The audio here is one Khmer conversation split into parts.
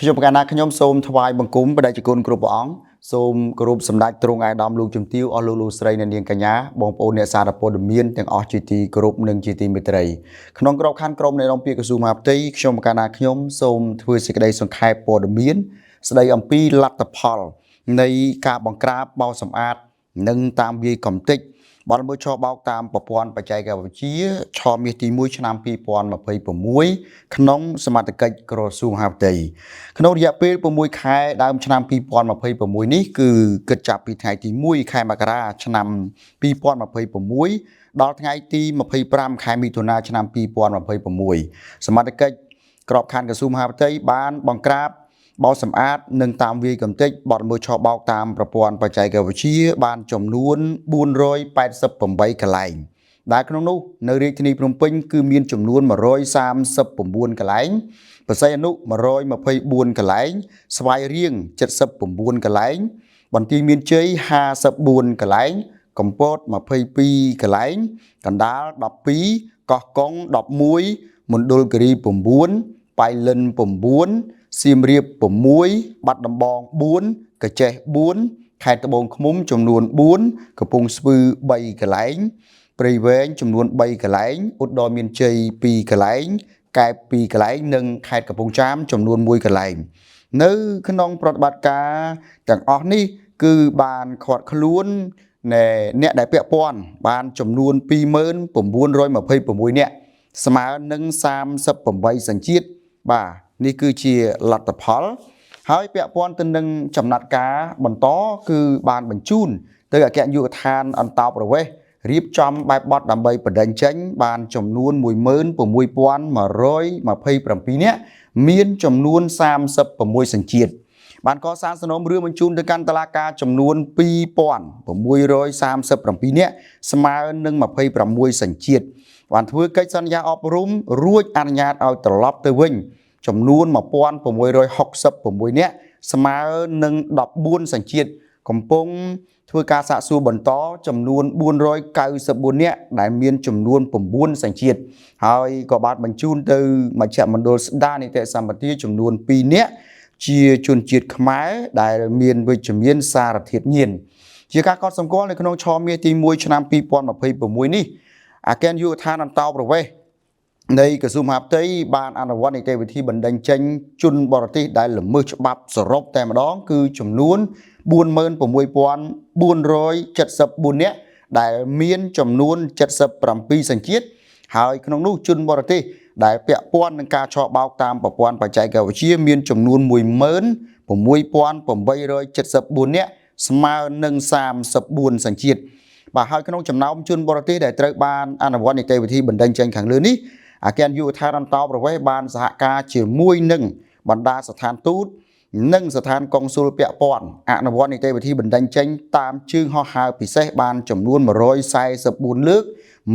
ខ្ញុំប្រកាសណាខ្ញុំសូមថ្វាយបង្គំព្រះតេជគុណគ្រប់ព្រះអង្គសូមគោរពសម្ដេចទ្រង់ឯកឧត្តមលោកជំទាវអស់លោកលោកស្រីអ្នកនាងកញ្ញាបងប្អូនអ្នកសារព័ត៌មានទាំងអស់ជាទីគោរពនិងជាទីមេត្រីក្នុងក្របខ័ណ្ឌក្រុមនៃរំពាក្យក្រសួងមហាផ្ទៃខ្ញុំប្រកាសណាខ្ញុំសូមធ្វើសេចក្តីសង្ខេបព័ត៌មានស្ដីអំពីលទ្ធផលនៃការបង្ក្រាបបោសសម្អាតនិងតាមវាយកំទេចបទល្មើសឆបោកតាមប្រព័ន្ធបច្ចេកវិទ្យាឆមាសទី1ឆ្នាំ2026ក្នុងសមត្ថកិច្ចក្រសួងមហាផ្ទៃក្នុងរយៈពេល6ខែដើមឆ្នាំ2026នេះគឺគិតចាប់ពីថ្ងៃទី1ខែមករាឆ្នាំ2026ដល់ថ្ងៃទី25ខែមិថុនាឆ្នាំ2026សមត្ថកិច្ចក្របខ័ណ្ឌក្រសួងមហាផ្ទៃបានបង្ក្រាបបោសសម្អាតនិងតាមវាយកំទេចបទល្មើសឆបោកតាមប្រព័ន្ធបច្ចេកវិទ្យាបានចំនួន488កន្លែងដែលក្នុងនោះនៅរាជធានីភ្នំពេញគឺមានចំនួន139កន្លែងបរសៃអនុ124កន្លែងស្វាយរៀង79កន្លែងបន្ទាយមានជ័យ54កន្លែងកំពត22កន្លែងកណ្ដាល12កោះកុង11មណ្ឌលគិរី9ប៉ៃលិន9សៀមរាប6បាត់ដំបង4កញ្ចេះ4ខេត្តត្បូងឃ្មុំចំនួន4កំពង់ស្ពឺ3កន្លែងព្រៃវែងចំនួន3កន្លែងឧត្តរមានជ័យ2កន្លែងកែប2កន្លែងនិងខេត្តកំពង់ចាមចំនួន1កន្លែងនៅក្នុងប្រតិបត្តិការទាំងអស់នេះគឺបានឃាត់ខ្លួនអ្នកដែលពាក់ព័ន្ធបានចំនួន20926នាក់ស្មើនឹង38សញ្ជាតិបាទនេះគឺជាលទ្ធផលហើយពាក់ព័ន្ធទៅនឹងចំណាត់ការបន្តគឺបានបញ្ជូនទៅអគ្គនាយកដ្ឋានអន្តោប្រវេសន៍រៀបចំបែបបទដើម្បីបណ្តេញចេញបានចំនួន16127នាក់មានចំនួន36សញ្ជាតិបានកសាងសំណុំរឿងបញ្ជូនទៅកាន់តុលាការចំនួន2637នាក់ស្មើនឹង26សញ្ជាតិបានធ្វើកិច្ចសន្យាអប់រំរួចអនុញ្ញាតឲ្យត្រឡប់ទៅវិញចំនួន1666នាក់ស្មើនឹង14សញ្ជាតិកំពុងធ្វើការសាកសួរបន្តចំនួន494នាក់ដែលមានចំនួន9សញ្ជាតិហើយក៏បានបញ្ជូនទៅមជ្ឈមណ្ឌលស្ដារនីតិសម្បទាចំនួន2នាក់ជាជនជាតិខ្មែរដែលមានវិជ្ជមានសារធាតុញៀនជាការកត់សម្គាល់នៅក្នុងឆមាសទី1ឆ្នាំ2026នេះអគ្គនាយកដ្ឋានអន្តោប្រវេសន៍នៃក្រសួងមហាផ្ទៃបានអនុវត្តនីតិវិធីបណ្តេញចេញជនបរទេសដែលល្មើសច្បាប់សរុបតែម្ដងគឺចំនួន46474នាក់ដែលមានចំនួន77សញ្ជាតិហើយក្នុងនោះជនបរទេសដែលពាក់ព័ន្ធនឹងការឆបោកតាមប្រព័ន្ធបច្ចេកវិទ្យាមានចំនួន16874នាក់ស្មើនឹង34សញ្ជាតិបាទហើយក្នុងចំណោមជនបរទេសដែលត្រូវបានអនុវត្តនីតិវិធីបណ្តេញចេញខាងលើនេះអគ្គនាយកដ្ឋានអន្តោប្រវេសន៍បានសហការជាមួយនឹងបណ្ដាស្ថានទូតនិងស្ថានកុងស៊ុលពាក់ព័ន្ធអនុវត្តនីតិវិធីបណ្តេញចេញតាមជើងហោះហើរពិសេសបានចំនួន144លើក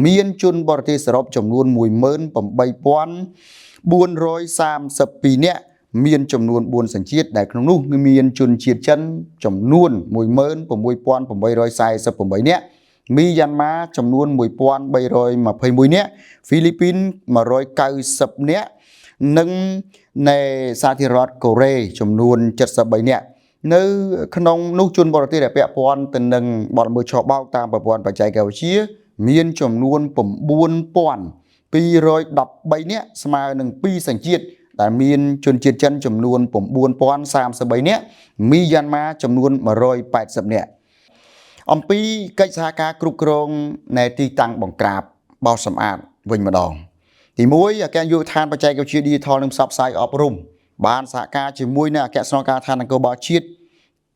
មានជនបរទេសសរុបចំនួន18432នាក់មានចំនួន4សញ្ជាតិដែលក្នុងនោះមានជនជាតិចិនចំនួន16848នាក់មីយ៉ាន់ម៉ាចំនួន1321នាក់ហ្វីលីពីន190នាក់និងនៃសាធារណរដ្ឋកូរ៉េចំនួន73នាក់នៅក្នុងនោះជនបរទេសដែលពាក់ព័ន្ធទៅនឹងបទល្មើសឆបោកតាមប្រព័ន្ធបច្ចេកវិទ្យាមានចំនួន9213នាក់ស្មើនឹង2សញ្ជាតិដែលមានជនជាតិចិនចំនួន9033នាក់មីយ៉ាន់ម៉ាចំនួន180នាក់អំពីកិច្ចសហការគ្រប់គ្រងនៅទីតាំងបង្ក្រាបបោសសម្អាតវិញម្ដងទី1អគ្គនាយកដ្ឋានបច្ចេកវិទ្យា Digital និងផ្សព្វផ្សាយអប់រំបានសហការជាមួយនឹងអគ្គស្នងការដ្ឋាននគរបាលជាតិ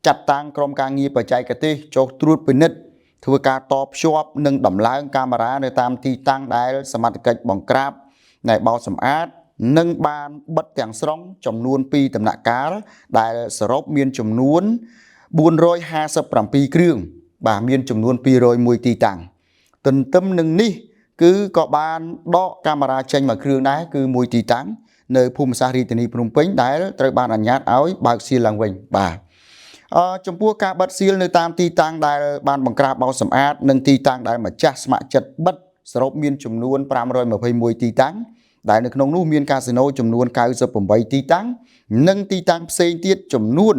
ចាត់តាំងក្រុមការងារបច្ចេកទេសចុះត្រួតពិនិត្យធ្វើការតភ្ជាប់និងដំឡើងកាមេរ៉ានៅតាមទីតាំងដែលសមត្ថកិច្ចបង្ក្រាបនៅបោសសម្អាតនិងបានបិទទាំងស្រុងចំនួន2ដំណាក់កាលដែលសរុបមានចំនួន457គ្រឿងបាទមានចំនួន201ទីតាំងទន្ទឹមនឹងនេះគឺក៏បានដកកាមេរ៉ាចេញមួយគ្រឿងដែរគឺមួយទីតាំងនៅភូមិសាស្ត្ររាជធានីភ្នំពេញដែលត្រូវបានអនុញ្ញាតឲ្យបើកសៀលឡើងវិញបាទចំពោះការបិទសៀលនៅតាមទីតាំងដែលបានបង្ក្រាបបោសសម្អាតនិងទីតាំងដែលម្ចាស់ស្ម័គ្រចិត្តបិទសរុបមានចំនួន521ទីតាំងដែលនៅក្នុងនោះមានកាស៊ីណូចំនួន98ទីតាំង និងទីតាំងផ្សេងទៀតចំនួន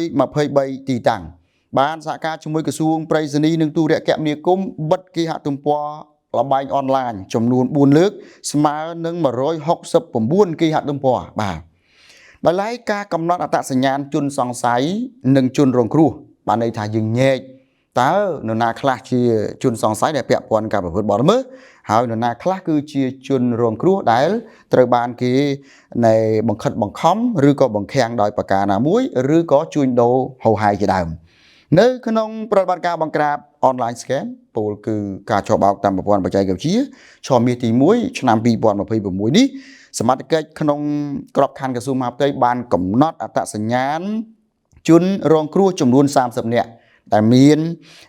423ទីតាំងបានសហការជាមួយក្រសួងប្រៃសណីនិងទូរគមនាគមន៍បិទគេហទំព័រលបែងអនឡាញចំនួន4លើកស្មើនឹង169គេហទំព័របាទដោយឡែកការកំណត់អត្តសញ្ញាណជនសង្ស័យនិងជនរងគ្រោះបានន័យថាយើងញែកតើនរណាខ្លះជាជនសង្ស័យដែលពាក់ព័ន្ធការប្រព្រឹត្តបទល្មើសហើយនរណាខ្លះគឺជាជនរងគ្រោះដែលត្រូវបានគេនៃបង្ខិតបង្ខំឬក៏បង្ខាំងដោយប្រការណាមួយឬក៏ជួញដូរហូរហែជាដើមនៅក្នុងប្រតិបត្តិការបង្ក្រាប online scam ពោលគឺការឆបោកតាមប្រព័ន្ធបច្ចេកវិទ្យាឆមាសទី1ឆ្នាំ2026នេះសមត្ថកិច្ចក្នុងក្របខ័ណ្ឌក្រសួងមហាផ្ទៃបានកំណត់អត្តសញ្ញាណជនរងគ្រោះចំនួន30នាក់ដែលមាន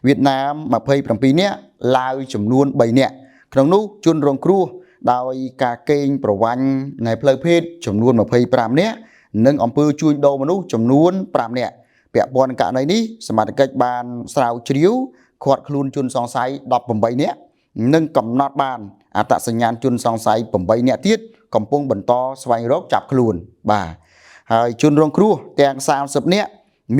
វៀតណាម27នាក់ឡាវចំនួន3នាក់ក្នុងនោះជនរងគ្រោះដោយការកេងប្រវ័ញ្ចនៃផ្លូវភេទចំនួន25នាក់និងអំពើជួញដូរមនុស្សចំនួន5នាក់ពាក់ព័ន្ធនឹងករណីនេះសមត្ថកិច្ចបានស្រាវជ្រាវឃាត់ខ្លួនជនសង្ស័យ18នាក់និងកំណត់បានអត្តសញ្ញាណជនសង្ស័យ8នាក់ទៀតកំពុងបន្តស្វែងរកចាប់ខ្លួនបាទហើយជនរងគ្រោះទាំង30នាក់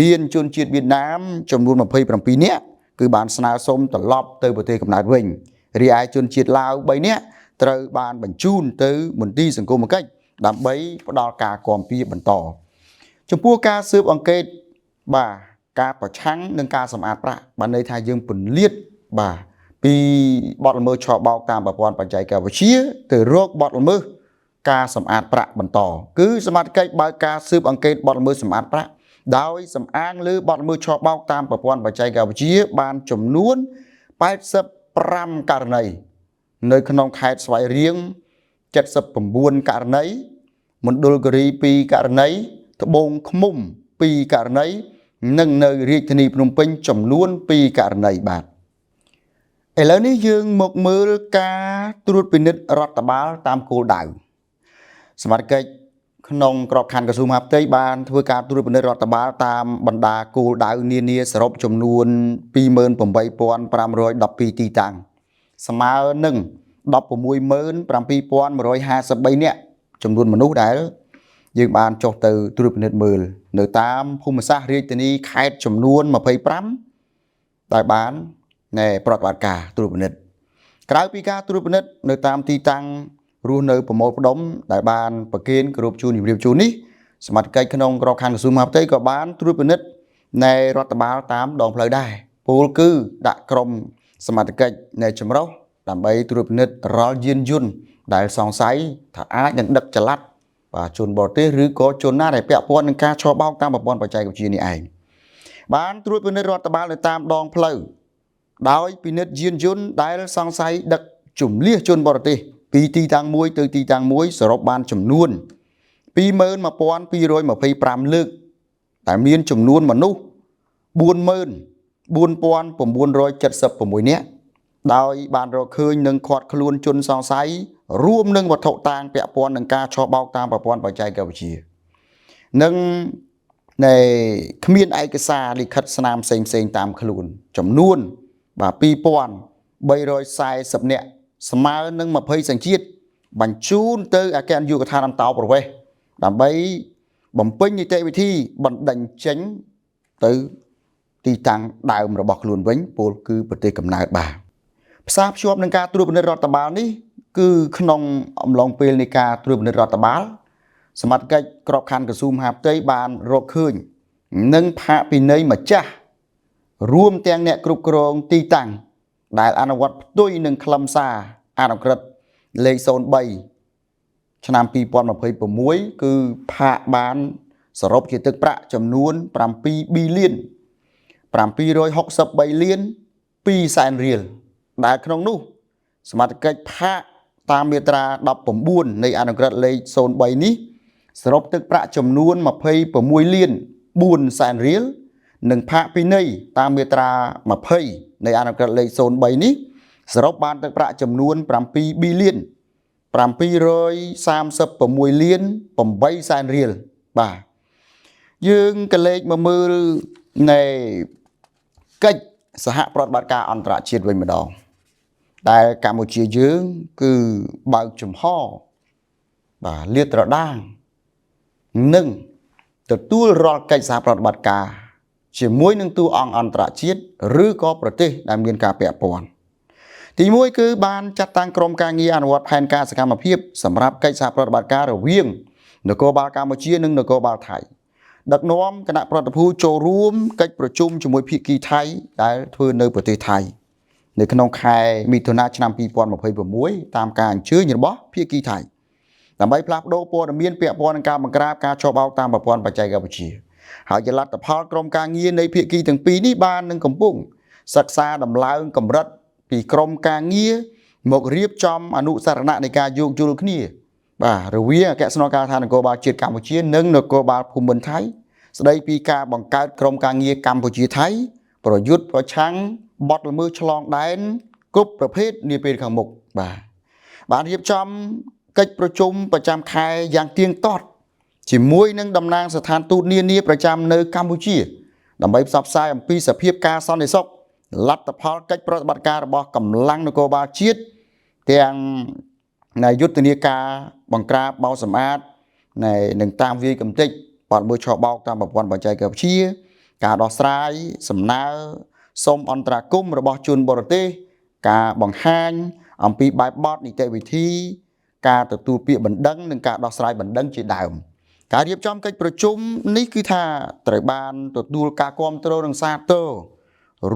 មានជនជាតិវៀតណាមចំនួន27នាក់គឺបានស្នើសុំត្រឡប់ទៅប្រទេសកំណើតវិញរីឯជនជាតិឡាវ3នាក់ត្រូវបានបញ្ជូនទៅមន្ទីរសង្គមគិច្ចដើម្បីផ្ដល់ការគាំពារបន្តចំពោះការស៊ើបអង្កេតបាទការប្រឆាំងនឹងការសម្អាតប្រាក់បានន័យថាយើងពន្លាតបាទពីបទល្មើសឆបោកតាមប្រព័ន្ធបច្ចេកវិទ្យាទៅរកបទល្មើសការសម្អាតប្រាក់បន្តគឺសមត្ថកិច្ចបើកការស៊ើបអង្កេតបទល្មើសសម្អាតប្រាក់ដោយសំអាងលើបទល្មើសឆបោកតាមប្រព័ន្ធបច្ចេកវិទ្យាបានចំនួន85ករណីនៅក្នុងខេត្តស្វាយរៀង79ករណីមណ្ឌលគិរី2ករណីត្បូងឃ្មុំ2ករណីនិងនៅរាជធានីភ្នំពេញចំនួន2ករណីបាទឥឡូវនេះយើងមកមើលការត្រួតពិនិត្យរដ្ឋបាលតាមគោលដៅសមត្ថកិច្ចក្នុងក្របខ័ណ្ឌក្រសួងមហាផ្ទៃបានធ្វើការត្រួតពិនិត្យរដ្ឋបាលតាមបណ្ដាគោលដៅនានាសរុបចំនួន28512ទីតាំងស្មើនឹង167,153នាក់ចំនួនមនុស្សដែលយើងបានចុះទៅត្រួតពិនិត្យមើលនៅតាមភូមិសាស្ត្ររាជធានីខេត្តចំនួន25ដែលបានណែប្រតិបត្តិការត្រួតពិនិត្យក្រៅពីការត្រួតពិនិត្យនៅតាមទីតាំងរស់នៅប្រមូលផ្ដុំដែលបានប្រគេនគោរពជូនជម្រាបជូននេះសមត្ថកិច្ចក្នុងក្របខ័ណ្ឌក្រសួងមហាផ្ទៃក៏បានត្រួតពិនិត្យនៃរដ្ឋបាលតាមដងផ្លូវដែរពោលគឺដាក់ក្រុមសមត្ថកិច្ចនៃចម្រុះដើម្បីត្រួតពិនិត្យរាល់យានយន្តដែលសង្ស័យថាអាចនឹងដឹកចល័តបាទជនបរទេសឬក៏ជនណាដែលពាក់ព័ន្ធនឹងការឆបោកតាមប្រព័ន្ធបច្ចេកវិទ្យានេះឯងបានត្រួតពិនិត្យរដ្ឋបាលនៅតាមដងផ្លូវដោយពិនិត្យយានយន្តដែលសង្ស័យដឹកជំលះជនបរទេសពីទីតាំងមួយទៅទីតាំងមួយសរុបបានចំនួន21225លើកតែមានចំនួនមនុស្ស44976នាក់ដោយបានរកឃើញនិងឃាត់ខ្លួនជនសង្ស័យរួមនឹងវត្ថុតាងពាក់ព័ន្ធនឹងការឆបោកតាមប្រព័ន្ធបច្ចេកវិទ្យានិងនៃគ្មានឯកសារលិខិតស្នាមផ្សេងផ្សេងតាមខ្លួនចំនួនបាទ2340នាក់ស្មើនឹង20សញ្ជាតិបញ្ជូនទៅអគ្គនាយកដ្ឋានអន្តោប្រវេសន៍ដើម្បីបំពេញនីតិវិធីបណ្ដេញចេញទៅទីតាំងដើមរបស់ខ្លួនវិញពោលគឺប្រទេសកំណើតបាទផ្សារភ្ជាប់នឹងការត្រួតពិនិត្យរដ្ឋបាលនេះគឺក្នុងអំឡុងពេលនៃការត្រួតពិនិត្យរដ្ឋបាលសមត្ថកិច្ចក្របខ័ណ្ឌក្រសួងមហាផ្ទៃបានរកឃើញនិងផាកពិន័យម្ចាស់រួមទាំងអ្នកគ្រប់គ្រងទីតាំងដែលអនុវត្តផ្ទុយនឹងខ្លឹមសារអនុក្រឹត្យលេខ03ឆ្នាំ2026គឺផាកបានសរុបជាទឹកប្រាក់ចំនួន7ប៊ីលាន763លាន2សែនរៀលដែលក្នុងនោះសមត្ថកិច្ចផាកតាមមាត្រា19នៃអនុក្រឹត្យលេខ03នេះសរុបទឹកប្រាក់ចំនួន26លាន4សែនរៀលនិងផាកពិន័យតាមមាត្រា20នៃអនុក្រឹត្យលេខ03នេះសរុបបានទឹកប្រាក់ចំនួន7ប៊ីលាន736លាន8សែនរៀលបាទយើងក៏លេខមកមើលនៃកិច្ចសហប្រតិបត្តិការអន្តរជាតិវិញម្ដងដែលកម្ពុជាយើងគឺបើកចំហបាទលាតត្រដាង និងទទួលរាល់កិច្ចសហប្រតិបត្តិការជាមួយនឹងតួអង្គអន្តរជាតិឬក៏ប្រទេសដែលមានការពាក់ព័ន្ធទី1គឺបានចាត់តាំងក្រុមការងារអនុវត្តផែនការសកម្មភាពសម្រាប់កិច្ចសហប្រតិបត្តិការរវាងនគរបាលកម្ពុជានិងនគរបាលថៃដឹកនាំគណៈប្រតិភូចូលរួមកិច្ចប្រជុំជាមួយភាគីថៃដែលធ្វើនៅប្រទេសថៃនៅក្នុងខែមិថុនាឆ្នាំ2026តាមការអញ្ជើញរបស់ភាគីថៃដើម្បីផ្លាស់ប្ដូរព័ត៌មានពាក់ព័ន្ធនឹងការបង្ក្រាបការឆបោកតាមប្រព័ន្ធបច្ចេកវិទ្យាហើយជាលទ្ធផលក្រុមការងារនៃភាគីទាំងពីរនេះបាននឹងកំពុងសិក្សាដំឡើងកម្រិតពីក្រុមការងារមករៀបចំអនុស្សរណៈនៃការយោគយល់គ្នាបាទរវាងអគ្គស្នងការដ្ឋាននគរបាលជាតិកម្ពុជានិងនគរបាលភូមិន្ទថៃស្ដីពីការបង្កើតក្រុមការងារកម្ពុជាថៃប្រយុទ្ធប្រឆាំងបទល្មើសឆ្លងដែនគ្រប់ប្រភេទនាពេលខាងមុខបាទបានរៀបចំកិច្ចប្រជុំប្រចាំខែយ៉ាងទៀងទាត់ជាមួយនឹងតំណាងស្ថានទូតនានាប្រចាំនៅកម្ពុជាដើម្បីផ្សព្វផ្សាយអំពីសភាពការសន្តិសុខលទ្ធផលកិច្ចប្រតិបត្តិការរបស់កម្លាំងនគរបាលជាតិទាំងនៃយុទ្ធនាការបង្ក្រាបបោសសម្អាតនៃនឹងតាមវាយកំទេចបទល្មើសឆបោកតាមប្រព័ន្ធបច្ចេកវិទ្យាការដោះស្រាយសំណើសុំអន្តរាគមន៍របស់ជនបរទេសការបង្ហាញអំពីបែបបទនីតិវិធីការទទួលពាក្យបណ្ដឹងនិងការដោះស្រាយបណ្ដឹងជាដើមការរៀបចំកិច្ចប្រជុំនេះគឺថាត្រូវបានទទួលការគាំទ្រនិងសាទរ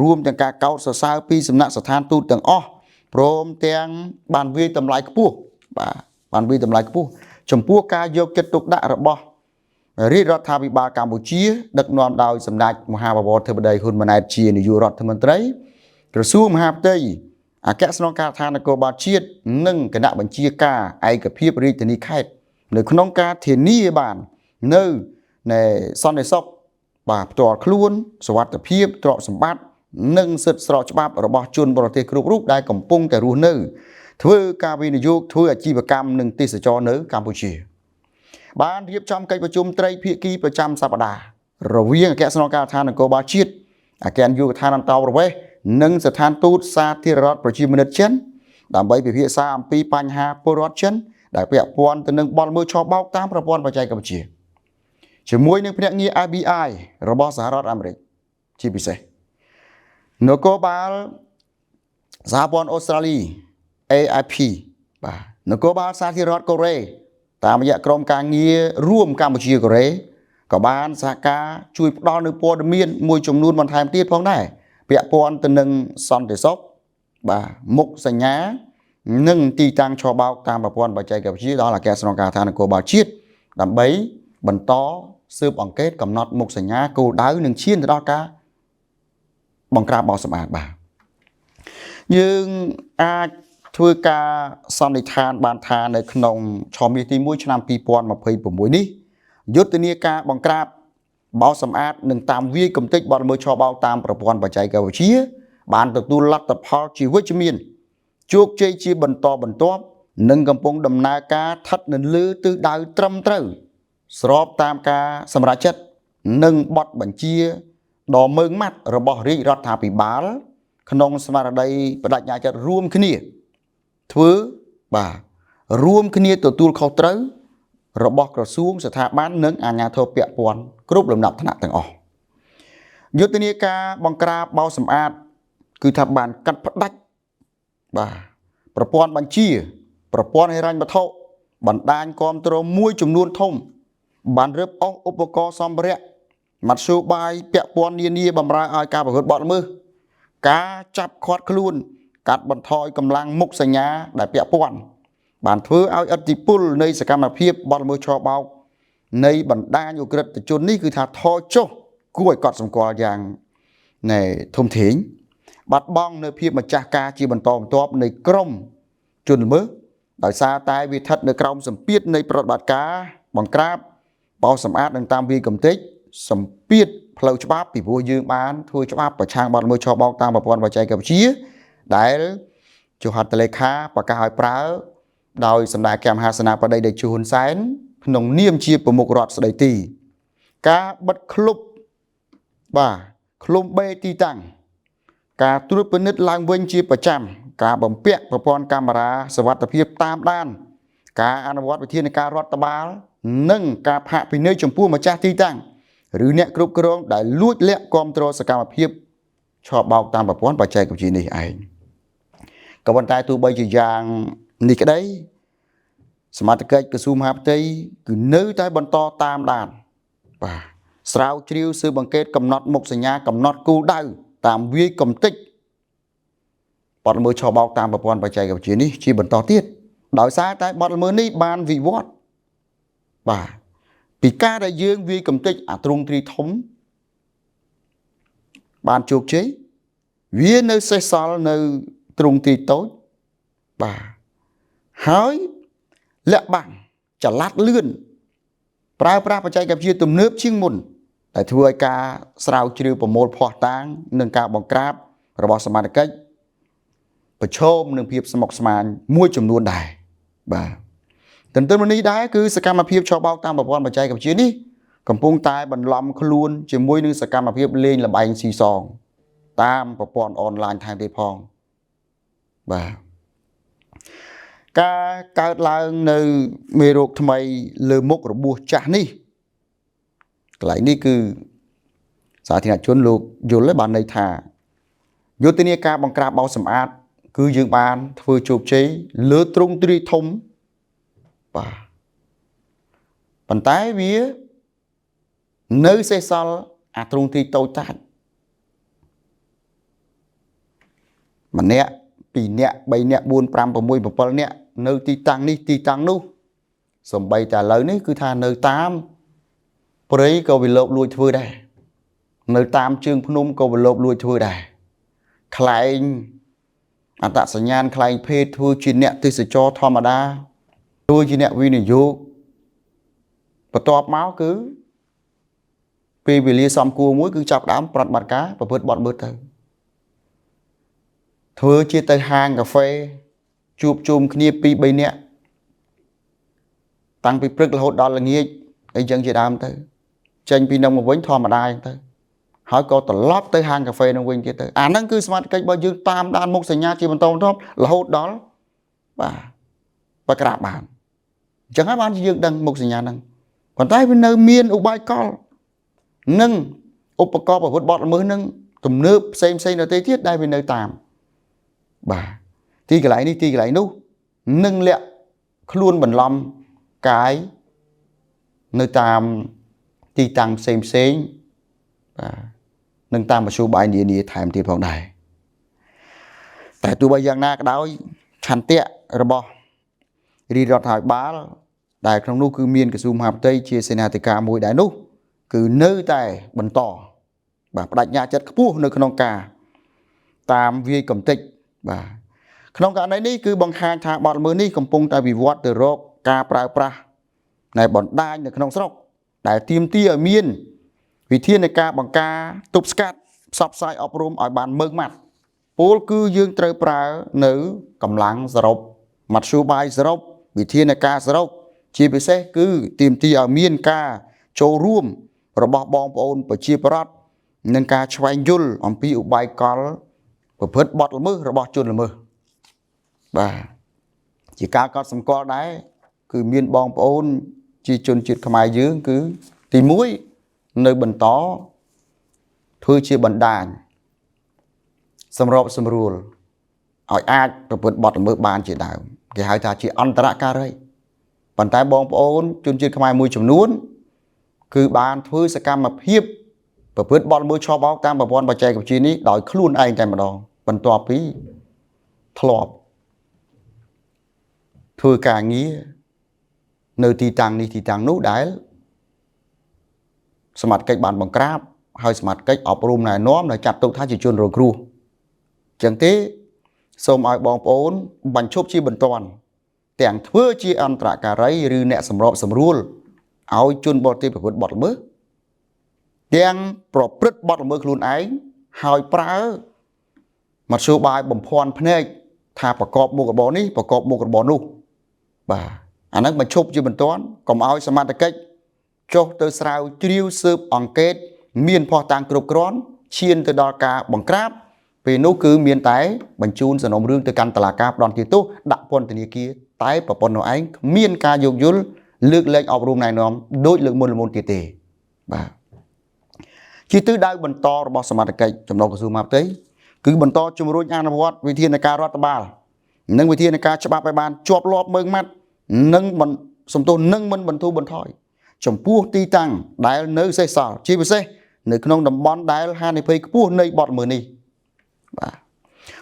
រួមទាំងការកោតសរសើរពីសំណាក់ស្ថានទូតទាំងអស់ព្រមទាំងបានវាយតម្លៃខ្ពស់បាទបានវាយតម្លៃខ្ពស់ចំពោះការយកចិត្តទុកដាក់របស់រាជរដ្ឋាភិបាលកម្ពុជាដឹកនាំដោយសម្ដេចមហាបវរធិបតីហ៊ុនម៉ាណែតជានាយករដ្ឋមន្ត្រីក្រសួងមហាផ្ទៃអគ្គស្នងការដ្ឋាននគរបាលជាតិនិងគណៈបញ្ជាការឯកភាពរាជធានីខេត្តនៅក្នុងការធានាបាននៅនៃសន្តិសុខបាទផ្ទាល់ខ្លួនសុវត្ថិភាពទ្រព្យសម្បត្តិនិងសិទ្ធិស្របច្បាប់របស់ជនបរទេសគ្រប់រូបដែលកំពុងតែរស់នៅធ្វើការវិនិយោគធ្វើអាជីវកម្មនិងទេសចរនៅកម្ពុជាបានរៀបចំកិច្ចប្រជុំត្រីភាគីប្រចាំសប្តាហ៍រវាងអគ្គស្នងការដ្ឋាននគរបាលជាតិអគ្គនាយកដ្ឋានអន្តោប្រវេសន៍និងស្ថានទូតសាធារណរដ្ឋប្រជាមានិតចិនដើម្បីពិភាក្សាអំពីបញ្ហាពលរដ្ឋចិនដែលពាក់ព័ន្ធទៅនឹងបទល្មើសឆបោកតាមប្រព័ន្ធបច្ចេកវិទ្យាជាមួយនឹងភ្នាក់ងារ FBI របស់សហរដ្ឋអាមេរិកជាពិសេសនគរបាលសហព័ន្ធអូស្ត្រាលី AIP បាទនគរបាលសាធារណរដ្ឋកូរ៉េតាមរយៈក្រុមការងាររួមកម្ពុជាកូរ៉េក៏បានសហការជួយផ្ដល់នូវព័ត៌មានមួយចំនួនបន្ថែមទៀតផងដែរពាក់ព័ន្ធទៅនឹងសន្តិសុខបាទមុខសញ្ញានិងទីតាំងឆបោកតាមប្រព័ន្ធបច្ចេកវិទ្យាដល់អគ្គស្នងការដ្ឋាននគរបាលជាតិដើម្បីបន្តស៊ើបអង្កេតកំណត់មុខសញ្ញាគោលដៅនិងឈានទៅដល់ការបង្ក្រាបបោសសម្អាតបាទយើងអាចធ្វើការសន្និដ្ឋានបានថានៅក្នុងឆមាសទី1ឆ្នាំ2026នេះយុទ្ធនាការបង្ក្រាបបោសសម្អាតនិងតាមវាយកំទេចបទល្មើសឆបោកតាមប្រព័ន្ធបច្ចេកវិទ្យាបានទទួលលទ្ធផលជាវិជ្ជមានជោគជ័យជាបន្តបន្ទាប់និងកំពុងដំណើរការស្ថិតនៅលើទិសដៅត្រឹមត្រូវស្របតាមការសម្រេចចិត្តនិងបទបញ្ជាដ៏ម៉ឺងម៉ាត់របស់រាជរដ្ឋាភិបាលក្នុងស្មារតីបដិញ្ញាចិត្តរួមគ្នាធ្វើបាទរួមគ្នាទទួលខុសត្រូវរបស់ក្រសួងស្ថាប័ននិងអាជ្ញាធរពាក់ព័ន្ធគ្រប់លំដាប់ថ្នាក់ទាំងអស់យុទ្ធនាការបង្ក្រាបបោសសម្អាតគឺថាបានកាត់ផ្ដាច់បាទប្រព័ន្ធបញ្ជាប្រព័ន្ធហិរញ្ញវត្ថុបណ្ដាញគ្រប់គ្រងមួយចំនួនធំបានរឹបអូសឧបករណ៍សម្ភារៈមធ្យោបាយពាក់ព័ន្ធនានាបម្រើឲ្យការប្រព្រឹត្តបទល្មើសការចាប់ឃាត់ខ្លួនកាត់បន្ថយកម្លាំងមុខសញ្ញាដែលពាក់ព័ន្ធបានធ្វើឲ្យឥទ្ធិពលនៃសកម្មភាពបទល្មើសឆបោកនៃបណ្ដាញឧក្រិដ្ឋជននេះគឺថាថយចុះគួរឲ្យកត់សម្គាល់យ៉ាងណែធំធេងបាត់បង់នៅភាពម្ចាស់ការជាបន្តបន្ទាប់នៃក្រុមជនល្មើសដោយសារតែវាស្ថិតនៅក្រោមសម្ពាធនៃប្រតិបត្តិការបង្ក្រាបបោសសម្អាតនិងតាមវាយកំទេចសម្ពាធផ្លូវច្បាប់ពីព្រោះយើងបានធ្វើច្បាប់ប្រឆាំងបទល្មើសឆបោកតាមប្រព័ន្ធបច្ចេកវិទ្យាដែលចុះហត្ថលេខាប្រកាសឲ្យប្រើដោយសម្ដេចអគ្គមហាសេនាបតីតេជោហ៊ុនសែនក្នុងនាមជាប្រមុខរដ្ឋស្ដីទីការបិទក្លុបបាទក្លុំបេទីតាំងការត្រួតពិនិត្យឡើងវិញជាប្រចាំការបំពាក់ប្រព័ន្ធកាមេរ៉ាសវត្ថិភាពតាមដាន ការអនុវត្តវិធានការរដ្ឋបាល និងការផាកពិន័យចំពោះម្ចាស់ទីតាំងឬអ្នកគ្រប់គ្រងដែលលួចលាក់គ្រប់គ្រងសកម្មភាពឆបោកតាមប្រព័ន្ធបច្ចេកវិទ្យានេះឯងក៏ប៉ុន្តែទោះបីជាយ៉ាងនេះក្តីសមត្ថកិច្ចក្រសួងមហាផ្ទៃគឺនៅតែបន្តតាមដានបាទស្រាវជ្រាវស៊ើបអង្កេតកំណត់មុខសញ្ញាកំណត់គោលដៅតាមវាយកំទេចបទល្មើសឆបោកតាមប្រព័ន្ធបច្ចេកវិទ្យានេះជាបន្តទៀតដោយសារតែបទល្មើសនេះបានវិវត្តបាទពីការដែលយើងវាយកំទេចអាទ្រង់ទ្រីធំបានជោគជ័យវានៅសេសសល់នៅទ្រង់ទ្រីតូចបាទហើយលាក់បាំងចល័តលឿនប្រើប្រាស់បច្ចេកវិទ្យាទំនើបជាងមុនដែលធ្វើឲ្យការស្រាវជ្រាវប្រមូលភស្តុតាងនិងការបង្ក្រាបរបស់សមត្ថកិច្ចប្រឈមនឹងភាពស្មុគស្មាញមួយចំនួនដែរបាទទន្ទឹមនឹងនេះដែរគឺសកម្មភាពឆបោកតាមប្រព័ន្ធបច្ចេកវិទ្យានេះកំពុងតែបន្លំខ្លួនជាមួយនឹងសកម្មភាពលេងល្បែងស៊ីសងតាមប្រព័ន្ធអនឡាញថែមទៀតផងបាទការកើតឡើងនៅមេរោគថ្មីលើមុខរបួសចាស់នេះកន្លែងនេះគឺសាធារណជនលោកយល់ហើយបានន័យថាយុទ្ធនាការបង្ក្រាបបោសសម្អាត គឺយើងបានធ្វើជោគជ័យលើទ្រង់ទ្រាយធំបាទប៉ុន្តែវានៅសេសសល់អាទ្រង់ទ្រាយតូចតាចម្នាក់ពីរនាក់3នាក់4 5 6 7នាក់នៅទីតាំងនេះទីតាំងនោះសំបីតែឥឡូវនេះគឺថានៅតាមព្រៃក៏វាលោបលួចធ្វើដែរនៅតាមជើងភ្នំក៏វាលោបលួចធ្វើដែរខ្លែងអត្តសញ្ញាណខ្លែងភេទធ្វើជាអ្នកទេសចរធម្មតាធ្វើជាអ្នកវិនិយោគបន្ទាប់មកគឺពេលវេលាសំគួរមួយគឺចាប់ដើមប្រតិបត្តិការប្រព្រឹត្តបទល្មើសទៅធ្វើជាទៅហាងកាហ្វេជួបជុំគ្នា2 3នាក់តាំងពីព្រឹករហូតដល់ល្ងាចអីចឹងជាដើមទៅចេញពីនឹងមកវិញធម្មតាអញ្ចឹងទៅហើយក៏ត្រឡប់ទៅហាងកាហ្វេនឹងវិញទៀតទៅអាហ្នឹងគឺសមត្ថកិច្ចរបស់យើងតាមដានមុខសញ្ញាជាបន្តបន្ទាប់រហូតដល់បាទបក្រាបបានអញ្ចឹងហើយបានជាយើងដឹងមុខសញ្ញាហ្នឹងប៉ុន្តែវានៅមានឧបាយកលនិងឧបករណ៍ប្រព្រឹត្តបទល្មើសនឹងទំនើបផ្សេងផ្សេងដទៃទៀតដែលវានៅតាមបាទទីកន្លែងនេះទីកន្លែងនោះនឹងលាក់ខ្លួនបន្លំកាយនៅតាមទីតាំងផ្សេងផ្សេងបាទនិងតាមមធ្យោបាយនានាថែមទៀតផងដែរតែទោះបីយ៉ាងណាក៏ដោយឆន្ទៈរបស់រាជរដ្ឋាភិបាលដែលក្នុងនោះគឺមានក្រសួងមហាផ្ទៃជាសេនាធិការមួយដែរនោះគឺនៅតែបន្តបាទបដិញ្ញាចិត្តខ្ពស់នៅក្នុងការតាមវាយកំទេចបាទក្នុងករណីនេះគឺបង្ហាញថាបទល្មើសនេះកំពុងតែវិវត្តទៅរកការប្រើប្រាស់នៃបណ្ដាញនៅក្នុងស្រុកដែលទាមទារឲ្យមានវិធានការបង្ការទប់ស្កាត់ផ្សព្វផ្សាយអប់រំឲ្យបានម៉ឺងម៉ាត់ពលគឺយើងត្រូវប្រើនៅកម្លាំងសរុបមធ្យោបាយសរុបវិធានការសរុបជាពិសេសគឺទាមទារឲ្យមានការចូលរួមរបស់បងប្អូនប្រជាពលរដ្ឋនិងការឆ្វែងយល់អំពីឧបាយកលប្រព្រឹត្តបទល្មើសរបស់ជនល្មើសបាទជាការកត់សម្គាល់ដែរគឺមានបងប្អូនជាជនជាតិខ្មែរយើងគឺទី1នៅបន្តធ្វើជាបណ្ដាញសម្របសម្រួលឲ្យអាចប្រព្រឹត្តបទល្មើសបានជាដើមគេហៅថាជាអន្តរការីប៉ុន្តែបងប្អូនជនជាតិខ្មែរមួយចំនួនគឺបានធ្វើសកម្មភាពប្រព្រឹត្តបទល្មើសឆបោកតាមប្រព័ន្ធបច្ចេកវិទ្យានេះដោយខ្លួនឯងតែម្ដងបន្ទាប់ពីធ្លាប់ធ្វើការងារនៅទីតាំងនេះទីតាំងនោះដែលសមត្ថកិច្ចបានបង្ក្រាបហើយសមត្ថកិច្ចអប់រំណែនាំដែលចាត់ទុកថាជាជនរងគ្រោះចឹងទេសូមឲ្យបងប្អូនបញ្ឈប់ជាបន្ទាន់ទាំងធ្វើជាអន្តរការីឬអ្នកសម្របសម្រួលឲ្យជនបរទេសប្រព្រឹត្តបទល្មើសទាំងប្រព្រឹត្តបទល្មើសខ្លួនឯងហើយប្រើមធ្យោបាយបំភាន់ភ្នែកថាប្រកបមុខរបរនេះប្រកបមុខរបរនោះបាទអាហ្នឹងបញ្ឈប់ជាបន្ទាន់កុំឲ្យសមត្ថកិច្ចចុះទៅស្រាវជ្រាវស៊ើបអង្កេតមានភស្តុតាងគ្រប់គ្រាន់ឈានទៅដល់ការបង្ក្រាបពេលនោះគឺមានតែបញ្ជូនសំណុំរឿងទៅកាន់តុលាការផ្ដន្ទាទោសដាក់ពន្ធនាគារ តែប្រពន្ធនោះឯងគ្មានការយោគយល់លើកលែងអប់រំណែនាំដោយលើកមុនលមុនទៀតទេបាទជាទិសដៅបន្តរបស់សមត្ថកិច្ចចំណុះក្រសួងមហាផ្ទៃគឺបន្តជំរុញអនុវត្តវិធានការរដ្ឋបាលនិងវិធានការច្បាប់ឲ្យបានជាប់លាប់ម៉ឺងម៉ាត់និងសំទោសនិងមិនបន្ធូរបន្ថយចំពោះទីតាំងដែលនៅសេសសល់ជាពិសេសនៅក្នុងតំបន់ដែលហានិភ័យខ្ពស់នៃបទល្មើសនេះបាទ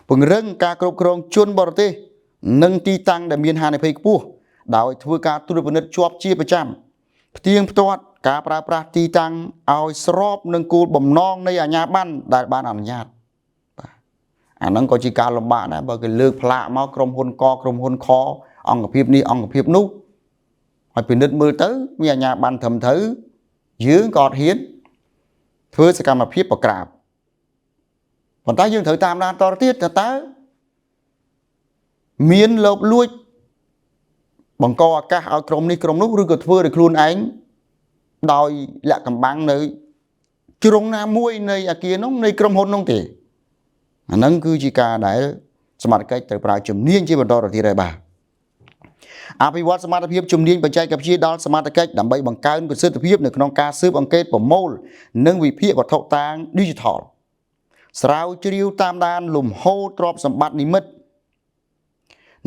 ពង្រឹងការគ្រប់គ្រងជនបរទេសនិងទីតាំងដែលមានហានិភ័យខ្ពស់ដោយធ្វើការត្រួតពិនិត្យជាប់ជាប្រចាំផ្ទៀងផ្ទាត់ការប្រើប្រាស់ទីតាំងឲ្យស្របនឹងគោលបំណងនៃអាជ្ញាប័ណ្ណដែលបានអនុញ្ញាតបាទអាហ្នឹងក៏ជាការលំបាកដែរបើគេលើកផ្លាកមកក្រុមហ៊ុនកក្រុមហ៊ុនខអង្គភាពនេះអង្គភាពនោះឲ្យពិនិត្យមើលទៅមានអាជ្ញាប័ណ្ណត្រឹមត្រូវយើងក៏អត់ហ៊ានធ្វើសកម្មភាពប្រក្រាបប៉ុន្តែយើងត្រូវតាមដានតទៅទៀតថាតើមានលោបលួចបង្កឱកាសឲ្យក្រុមនេះក្រុមនោះឬក៏ធ្វើដោយខ្លួនឯងដោយលាក់កំបាំងនៅជ្រុងណាមួយនៃអាគារនោះនៃក្រុមហ៊ុននោះទេអាហ្នឹងគឺជាការដែលសមត្ថកិច្ចត្រូវប្រើជំនាញជាបន្តទៅទៀតហើយបាទអភិវឌ្ឍសមត្ថភាពជំនាញបច្ចេកវិទ្យាដល់សមត្ថកិច្ចដើម្បីបង្កើនប្រសិទ្ធភាពនៅក្នុងការស៊ើបអង្កេតប្រមូលនិងវិភាគវត្ថុតាង Digital ស្រាវជ្រាវតាមដានលំហូរទ្រព្យសម្បត្តិនិមិត្ត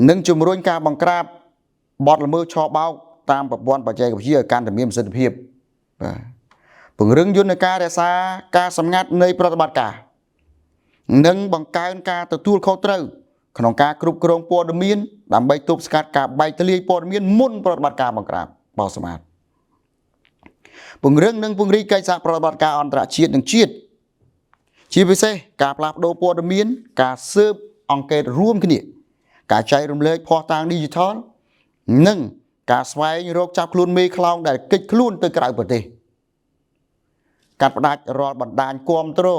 និងជំរុញការបង្ក្រាបបទល្មើសឆបោកតាមប្រព័ន្ធបច្ចេកវិទ្យាឲ្យកាន់តែមានប្រសិទ្ធភាពបាទពង្រឹងយន្តការរក្សាការសម្ងាត់នៃប្រតិបត្តិការនិងបង្កើនការទទួលខុសត្រូវក្នុងការគ្រប់គ្រងព័ត៌មានដើម្បីទប់ស្កាត់ការបែកធ្លាយព័ត៌មានមុនប្រតិបត្តិការបង្ក្រាបបោសសម្អាតពង្រឹងនិងពង្រីកកិច្ចសហប្រតិបត្តិការអន្តរជាតិនិងជាតិជាពិសេសការផ្លាស់ប្ដូរព័ត៌មានការស៊ើបអង្កេតរួមគ្នាការចែករំលែកភស្តុតាង Digital និងការស្វែងរកចាប់ខ្លួនមេខ្លោងដែលគេចខ្លួនទៅក្រៅប្រទេសកាត់ផ្ដាច់រាល់បណ្ដាញគាំទ្រ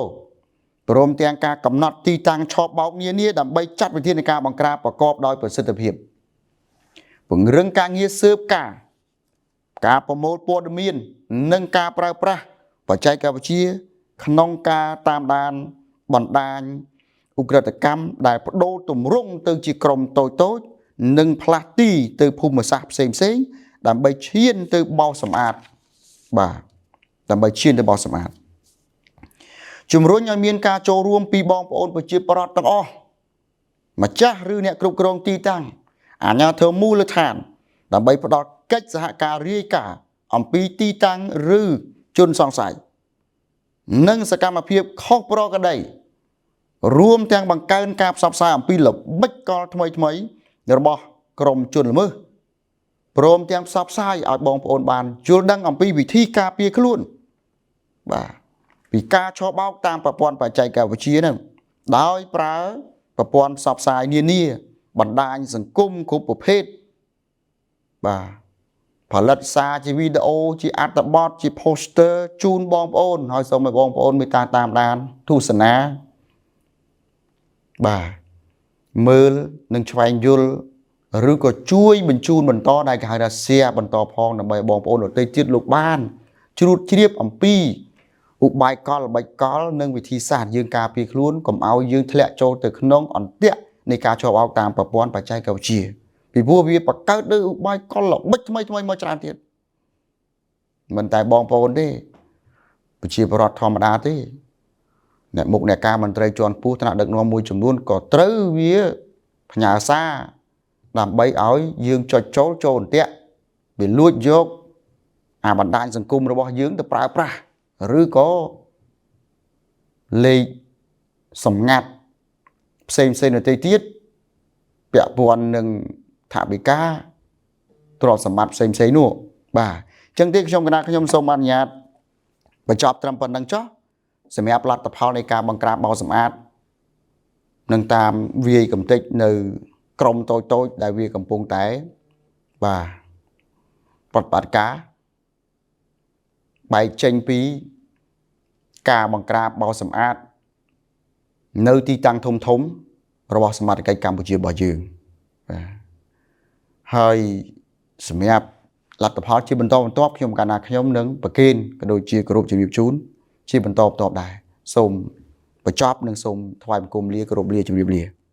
ព្រមទាំងការកំណត់ទីតាំងឆបោកនានាដើម្បីចាត់វិធានការបង្ក្រាបប្រកបដោយប្រសិទ្ធភាពពង្រឹងការងារស៊ើបការការប្រមូលព័ត៌មាននិងការប្រើប្រាស់បច្ចេកវិទ្យាក្នុងការតាមដានបណ្ដាញឧក្រិដ្ឋកម្មដែលបដូរទម្រង់ទៅជាក្រុមតូចៗនិងផ្លាស់ទីទៅភូមិសាស្ត្រផ្សេងៗដើម្បីឈានទៅបោសសម្អាតបាទដើម្បីឈានទៅបោសសម្អាតជំរុញឲ្យមានការចូលរួមពីបងប្អូនប្រជាពលរដ្ឋទាំងអស់ម្ចាស់ឬអ្នកគ្រប់គ្រងទីតាំងអាជ្ញាធរមូលដ្ឋានដើម្បីផ្ដល់កិច្ចសហការរាយការណ៍អំពីទីតាំងឬជនសង្ស័យនិងសកម្មភាពខុសប្រក្រតីរួមទាំងបង្កើនការផ្សព្វផ្សាយអំពីល្បិចកលថ្មីៗរបស់ក្រុមជនល្មើសព្រមទាំងផ្សព្វផ្សាយឲ្យបងប្អូនបានយល់ដឹងអំពីវិធីការពារខ្លួនបាទពីការឆបោកតាមប្រព័ន្ធបច្ចេកវិទ្យាហ្នឹងដោយប្រើប្រព័ន្ធផ្សព្វផ្សាយនានាបណ្ដាញសង្គមគ្រប់ប្រភេទបាទផលិតសារជាវីដេអូជាអត្ថបទជា poster ជូនបងប្អូនហើយសូមឲ្យបងប្អូនមេត្តាតាមដានទស្សនាបាទមើលនិងឆ្វែងយល់ឬក៏ជួយបញ្ជូនបន្តដែលគេហៅថា share បន្តផងដើម្បីឲ្យបងប្អូនដទៃទៀតលោកបានជ្រួតជ្រាបអំពីឧបាយកលល្បិចកលនិងវិធីសាស្ត្រយើងការពារខ្លួនកុំឲ្យយើងធ្លាក់ចូលទៅក្នុងអន្ទាក់នៃការជាប់អោកតាមប្រព័ន្ធបច្ចេកវិទ្យាពីព្រោះវាបង្កើតដោយឧបាយកលល្បិចថ្មីថ្មីមកច្រើនទៀតមិនតែបងប្អូនទេប្រជាពលរដ្ឋធម្មតាទេអ្នកមុខអ្នកការមន្ត្រីជាន់ខ្ពស់ថ្នាក់ដឹកនាំមួយចំនួនក៏ត្រូវវាផ្ញើសារដើម្បីឲ្យយើងចុចចូលចូលអន្ទាក់វាលួចយកអាបណ្ដាញសង្គមរបស់យើងទៅប្រើប្រាស់ឬក៏លេខសម្ងាត់ផ្សេងផ្សេងដទៃទៀតពាក់ព័ន្ធនឹងថវិកាទ្រព្យសម្បត្តិផ្សេងផ្សេងនោះបាទអញ្ចឹងទេខ្ញុំកណាខ្ញុំសូមអនុញ្ញាតបញ្ចប់ត្រឹមប៉ុណ្្នឹងចុះសម្រាប់លទ្ធផលនៃការបង្ក្រាបបោសសម្អាតនិងតាមវាយកំទេចនៅក្រុមតូចតូចដែលវាកំពុងតែបាទប្រតិបត្តិការបែកចេញពីការបង្ក្រាបបោសសម្អាតនៅទីតាំងធំធំរបស់សមត្ថកិច្ចកម្ពុជារបស់យើងបាទហើយសម្រាប់លទ្ធផលជាបន្តបន្ទាប់ខ្ញុំកាលណាខ្ញុំនឹងប្រគេនក៏ដូចជាគោរពជំរាបជូនជាបន្តបន្ទាប់ដែរសូមបញ្ចប់និងសូមថ្វាយបង្គំលាគោរពលាជំរាបលា។